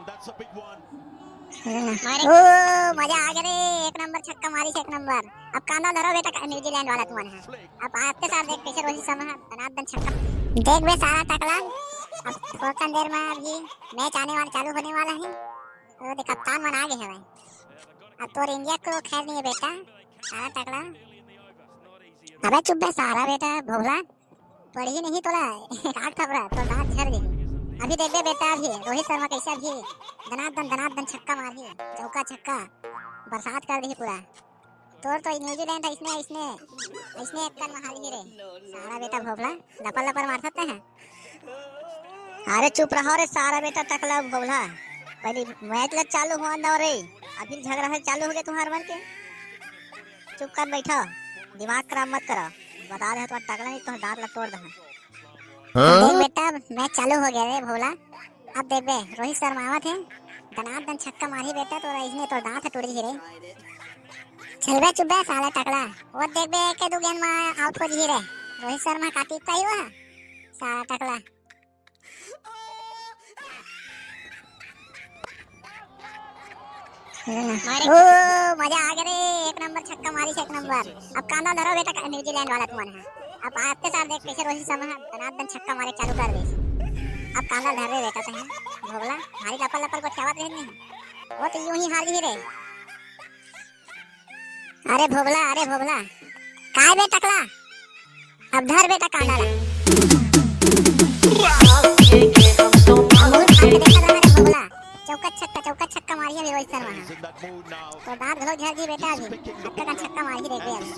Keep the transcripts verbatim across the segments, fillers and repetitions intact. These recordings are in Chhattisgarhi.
ओ, मजा आ गया रे, एक नंबर छक्का मारिस, एक नंबर। अब कांदा धरो बेटा, न्यूजीलैंड वाला तुमन है। अब आते सार देख कैसे रोहित शर्मा है, दनादन छक्का। देख बे सारा टकला, अब थोड़ा देर में अभी मैच आने वाला, चालू होने वाला है। वो देख कप्तान मन आ गए हैं भाई। अब तोर इंडिया को खैर नहीं है बेटा, सारा टकला। अबे चुप बे सारा बेटा भोभला, पढ़ी नहीं तोला। काट थपरा, तोर दांत झर जाही। अभी देखबे बेटा, अभी रोहित शर्मा कैसे अभी दनादन दनादन छक्का मारही, चौका छक्का, बरसात कर दीही पूरा। तोर तो न्यूजीलैंड है, इसने इसने इसने एक कन में हारही रे। सारा बेटा भोभला, लपर लपर मार सकते हैं। अरे चुप रहो रे सारा बेटा टकला भोभला, पहले मैच ला चालू होन दो रे। अभी झगड़ा है चालू हो गया तुम्हार मन के। चुप कर बैठो, दिमाग खराब मत करो। बता दे तुम्हारा टकला नहीं तो दांत ला तोड़ दे। देख बेटा, मैच चालू हो गया रे भोला। अब देख बे, रोहित शर्मा आवत है, दनादन छक्का मारही बेटा, तो इसने तो दांत टूट ही रे। चल बे चुप बे साला टकला। वो देख बे, एक दो गेंद में आउट हो जी रे। रोहित शर्मा का टिप्पा ही हुआ, साला टकला। ओ, मजा आ गया रे, एक नंबर छक्का मारिस, एक नंबर। अब कांदा धरो बेटा, न्यूजीलैंड वाला तुमन है। अब आते सार देख कैसे रोहित शर्मा है, दनादन छक्का मारे चालू कर दे। अब कांदा धर रे बेटा, तहे भोगला भारी लपल लपल को चावत रहे नहीं। वो तो यूं ही हार गई रे। अरे भोगला, अरे भोगला, काय बे टकला? अब धर बेटा कांदा ला। मुंह फाड़ के देखा था, अरे भोगला, चौका छक्का, चौका छक्का मारिया भी रोहित शर्मा। तो दांत घलो झर जी बेटा, अभी अतका छक्का मारी देखबे अभी।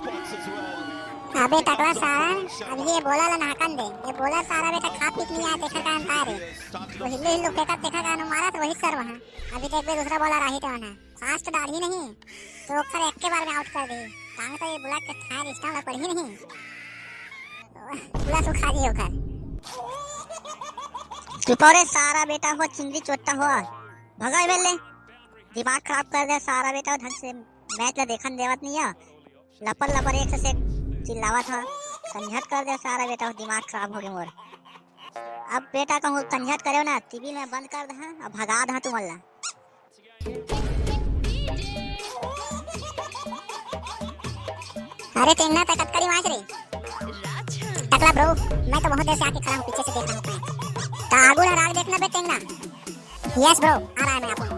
अबे टकला सारा, अब ये बोला ला नहाकन दे, ये बोला सारा बेटा खा पी के नहीं आया, देखा का अंता रे। वो हिल्लू हिल्लू फेंकत देखा का मारा तो रोहित शर्मा। अभी देखबे दूसरा बॉलर आही तो ना। फास्ट डालही नहीं, तो ओकर एक के बार में आउट कर दे। तांग तो ये बुला के थार स्टाम्प ला पड़ही नहीं। पूरा सुखा जी ओकर। चुप रे सारा बेटा हो, चिंगरी चोट्टा हो। भगा एमे ले। दिमाग खराब कर दे सारा बेटा, ढंग से मैच ला देखन देवत नहीं है। लपर लपर एक से एक चिल्लावत ह। कंझट कर दे सारा बेटा, दिमाग खराब हो गए मोर। अब बेटा कहूँ कंझट करे ना, टीवी में बंद कर दहा, अब भगा दहा तुमन ला। अरे टेंगना, तै कतकड़ी माच रे। टकला ब्रो, मैं तो बहुत देर से आके खड़ा हूँ, पीछे से देख रहा हूँ मैं। तो आगू ना राग देखना बे टेंगना। यस ब्रो, आ रहा है मैं आपको।